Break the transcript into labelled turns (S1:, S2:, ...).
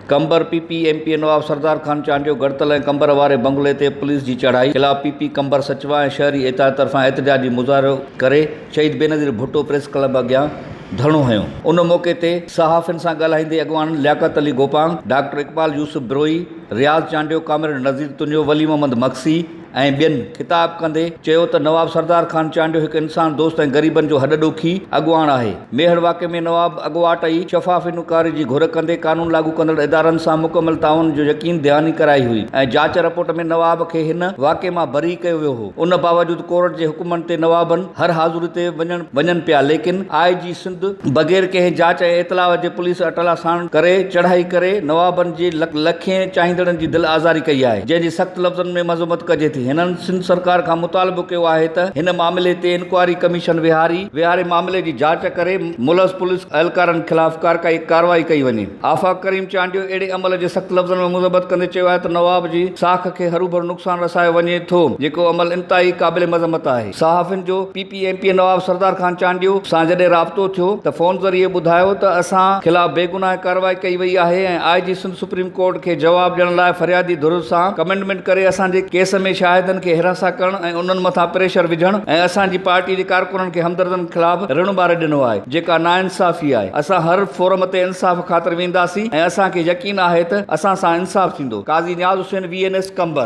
S1: Qambar, P P M P A Nawab Sardar Khan Chandio Garhtal ۽ Qambar واري بنگلي تي police جي چڙهائي خلاف پي پي قمبر سچوا ۽ شهري اتحاد طرفان احتجاجي مظاهرو ڪري شهيد بينظير ڀٽو پريس ڪلب اڳيان ڌرڻو هنيو. ان موقعي تي صحافين سان ڳالهائيندي اڳواڻن لياقت علي گوپانگ، ڊاڪٽر اقبال يوسف بروهي، رياض چانڊيو، ڪامريڊ نذير تنيو، ولي محمد مگسي ۽ ٻين خطاب ڪندي چيو ته نواب سردار خان چانڊيو هڪ انسان دوست ۽ غريبن جو هڏ ڏوکي اڳواڻ آهي. ميهڙ واقعي ۾ نواب اڳواٽ ئي شفاف انڪوائري جي گهر ڪندي قانون لاڳو ڪندڙ ادارن سان مڪمل تعاون جو يقين دهاني ڪرائي هئي ۽ جاچ رپورٽ ۾ نواب کي هن واقعي مان بري ڪيو ويو هو ان باوجود ڪورٽ جي حڪمن تي نوابن هر حاضري تي وڃڻ وڃن پيا ليڪن آء جي سنڌ بغير ڪنهن جاچ ۽ اطلاع جي پوليس اٽلا ساڻ ڪري چڙهائي ڪري نوابن جي لکين چاهيندڙن جي دل آزاري ڪئي آهي جنهن جي سخت لفظن ۾ مذمت ڪجي ٿي هنن سنڌ سرڪار کان مطالبو ڪيو آهي ته هن معاملي تي انڪوائري ڪميشن ويهاري ويهاري معاملي جي جاچ ڪري ملوث پوليس اهلڪارن خلاف ڪارروائي ڪئي وڃي. آفاق ڪريم چانڊيو اهڙي عمل جي سخت لفظن ۾ مذمت ڪندي چيو آهي ته نواب جي ساک کي هروڀرو نقصان رسايو وڃي ٿو جيڪو عمل انتهائي قابل مذمت آهي. صحافين جو P P M P A Nawab Sardar Khan Chandio سان جڏهن رابطو ٿيو ته فون ذريعي ٻڌايو ته اسان خلاف بيگناهه ڪارروائي ڪئي وئي آهي ۽ آء جي سنڌ سپريم ڪورٽ کي جواب ڏيڻ لاء فريادي ڌر سان ڪمٽمينٽ ڪري اسان جي ڪيس ۾ شاهدن کي هراسان ڪرڻ ۽ انهن مٿان پريشر وجهڻ ۽ اسان جي پارٽي جي ڪارڪنن کي همدردن خلاف رڻ ٻاري ڏنو آهي جيڪا ناانصافي آهي اسان هر فورم تي انصاف خاطر وينداسين ۽ اسان کي يقين آهي ته اسان سان انصاف ٿيندو، Qazi Niaz Hussain V N S Qambar.